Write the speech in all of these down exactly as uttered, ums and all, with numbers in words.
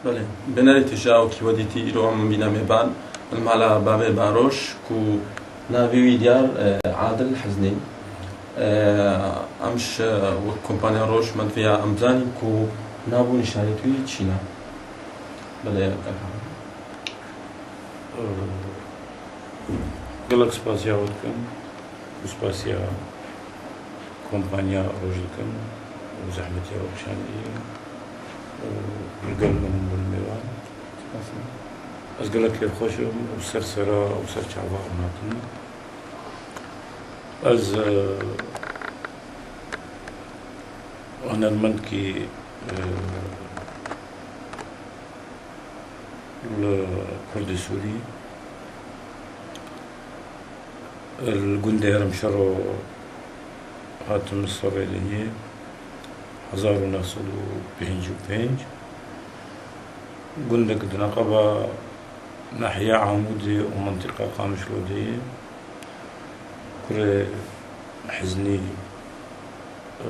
Belê, bênerê têja wekî we dîtî îro em bîne mêvan li mala bavê Baroş ku navê wî diyar, e, Adil Hiznî. E, em ji wek kompanya Roj me diviya em zanîn ku nav û nîşanî wî çi ne. Belê, e, Gelek spasiya we dikim û spasiya kompanya Roj dikim û zehmetiya we kişandî û li gel min bûn mêvan. Ez gelek kêfxweş im û ser sera û ser çava em hatin. Ez, e, hunermendkî, e, li Kurdê Sûrî, li gundê Hermşero hatim serê dinyê, hezar û neh sed û pêncî û pênc. Gundek di neqeba nahiya Amûdê û mintîqa Qamişlo de ye. Kurê Hiznî, e,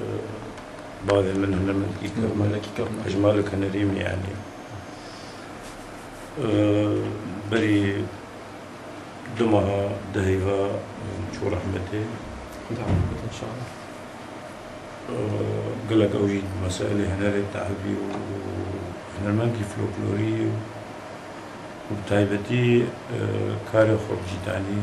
bavê min hunermendkî kevn e. Hunermendkî kevn e. Ji malek hunerî me, yanî. E, berî du meha, du heyva, e, çû rehmetê. Xuda rehmet, înşallah. E, gelek ew jî meselê hunerê tehibî û hunermendkî folklorî û bi taybetî, e, karê xwe bi cî danî.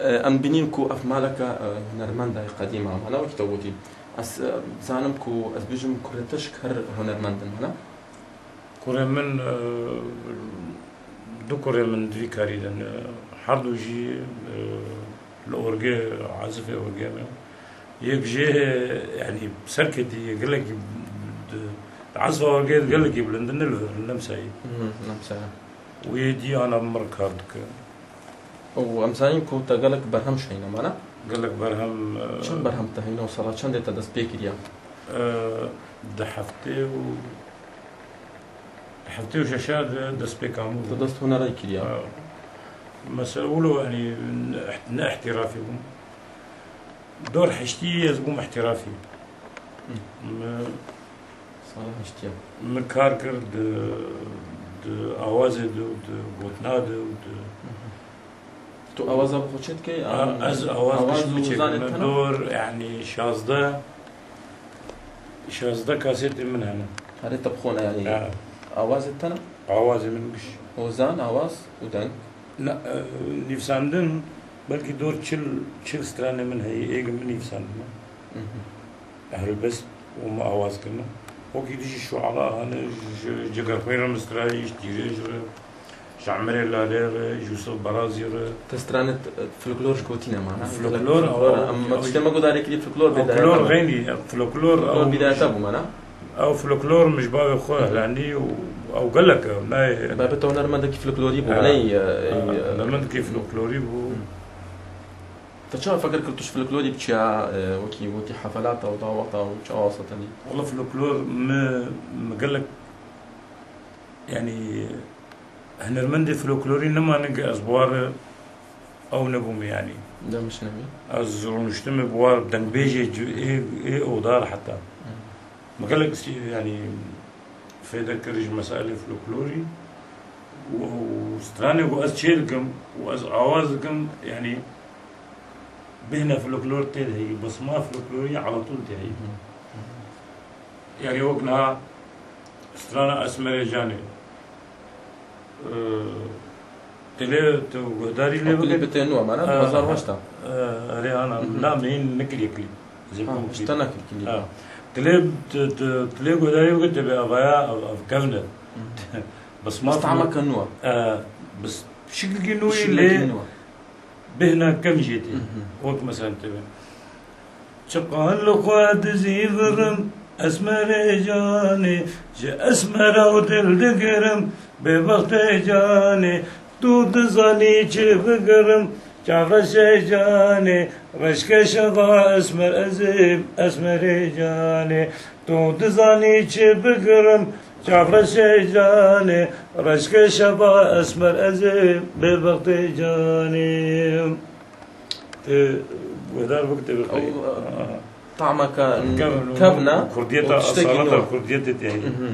E, em bînîn ku ev maleke, e, hunermenda ye qedîma, mana wekî te gotî. Ez, e, zanim ku ez bêjim kurê te ji her hunermend in, mana? Kurê min, e, du kurê min di vî karî de ne. Her du jî, e, li orgê, ezifê orgê ne. Yek jê, yanî serketî ye, gelekî di, di ezfa orgê gelekî bilind e, ne li vir, Nemsayî. Mhm, Nemsayî. Û yê dî ana bi mir kar dike. Û em zanîn ku te gelek berhem şîne, mana? Gelek berhem, e, çend berhem te heyne û sala çendê te dest pê kiriye? E, di heftê û, di heftê û şeşa de dest pê kamû. Te dest hunerê kiriye? E, mesela wilo, yanî ne, ne îhtîrafî bûm. Dor heştî ez bûm îhtîrafî. Hı. Me Sala heştiya. Min kar kir di, di awazê de û di gotina de û di. Mhm. Tu awaza bi xwe çê dikey? A, an ez awaz awaz pişt û mi çê zanê kir, me tena? Dor, yanî şazdeh, şazdeh kasetê min hene. Herê te bi xwe ne, yanî. Ha. Awazê tena? Awazê min giş. Ozan, awaz û deng? Na, e, nivîsandin, belkî dor çil, çil stranê min heye, êg min nivîsandin. Mhm. Helbest û me awaz kirine. Wekî dijî şuara hene, ji Cegerxwîn re min strayî, ji Tîrêj re, ji Emerê Lalê re, ji Yusuf Barazî re. Te stranê t-, folklor ji gotî ne mana? Folklor, Folklor, ew, em, me ew tiştê me gudarê kirî folklor bêdayeta bû. Folklor xeynî, folklor, Folklor ew bîdayeta bû mana? Ew folklor min ji bavê xwe hilanî û ew gelek e, nayê. Bavê te hunermendekî folklorî bû, Ha. ney, e, Ha, e, hunermendekî folklorî bû. Hı. Te çawa fikir kir tu ji folklorî biçiya, e, wekî, wekî hefelata û daweta û çawa wisa te dî? Wala folklor mi, mi gelek, yanî, hunermendê folklorî nemane ge ez bi war ew nebûm, yanî. Demişinebî. Ez rûniştime bi war dengbêjê ci-, ê, ê odar heta. Hı. Me gelek, yanî, fêde kir ji meselê folklorî û, û stranê ku ez çê dikim û ez awaz dikim, yanî bêhna folklor tê de heyî, bisma folklorî ala tûl tê heyî. Hı. Yanî wek niha strana Esmerê Canê. Ee, tu lê, tu guhdarî lê Ew bike. Klîpê te nû e, mana, Ha, du hezar heşt a. Ee, erê ana, Hı hı. na min hîn nekiriye klîp. Zê Ha, bû işte klîp. nakir klîp. Ha. Tu lê, tu, tu, tu lê guhdarî bike, tu bê avaya, av, av kevne. Hı. Bes ma Bes tahma ke nû e. Ee, bes şiklî nû yî Şiklekî lê nû e. Bêhna kevn jê tê. Mhm. Wek mesela tê be. Çiqan li xwe dizîvirim, Esmerê canê, ji Esmera û dil digirim, bêbextê canê, tu dizanî çi bigirim, çavreşê canê, reşke şeva Esmer ez ê, Esmerê canê, Tu dizanî çi bigirim, çavreşê canê, reşke şeva Esmer ez ê, bêbextê canê. Tê guhdar bik, tê bixeyî. Ew, e, Aha. tahmeke Kevn û kevn e, kurdiyeta, û tiştekî esaleta nû. kurdiyetê tê heyî. Mhm.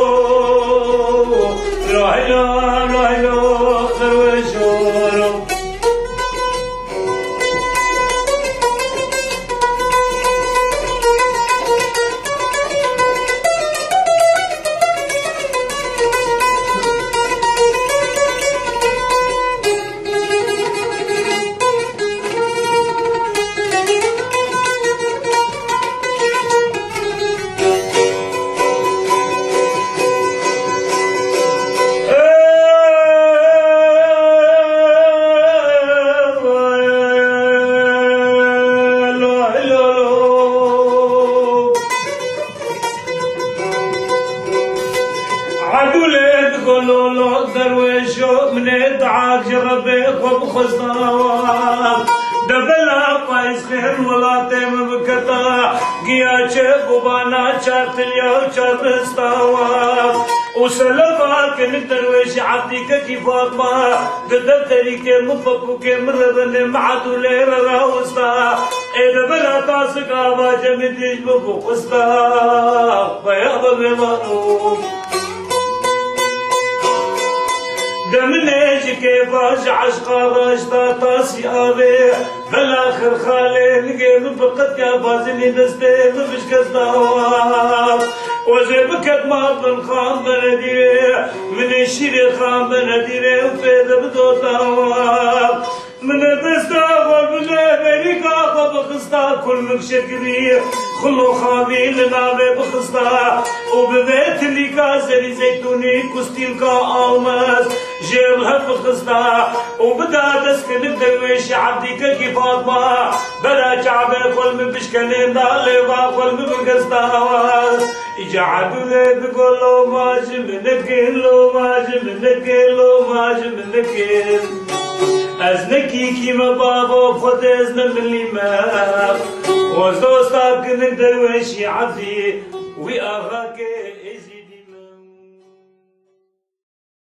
Lay la, lay la, derwêşo. Edûlê digo lolo derwêşo, min ê dua ji Rebê xwe bixwesta wa. Debela payîz xêr welatê min biketa, giya çê bûbana çar tilya û çar rista wa. Û seleva kinik derwêşî Ebdîkekî Fatma, di defterîkê min pepûkê min re binê, min Edûlê re rawista. Ê debela tasik ava cemidî ji min bixwista, peya bibê mano. Deminê ji kêfa ji eşqa raşta tasî avê, bela xirxalê nigê min bi qetya bazinî destê min bişkesta wa. Ozê biket ma bin xam benedîrê, min ê şîrê xam benedîrê û pê de bidota wa. Min e desta xwe bi lêberîka xwe bixista, kulmik şekirî, xilo xavî li navê bixista û bi vê tilîka zerî zeytûnî ku stîlka almez jê bi hev bixista û bida dest kinik derwêşî Ebdî kekî Fatma bera Kebê kulmik bişkenên da lêva kulmik bigista. Îca Ebdûlê digo loma ji min nikin, loma ji min nikin, loma ji min nikin. Ez nekî kî me bavo xwedê ez ne milî me. Xwez dosta kinik derwêşî Ebdî wî axa kê.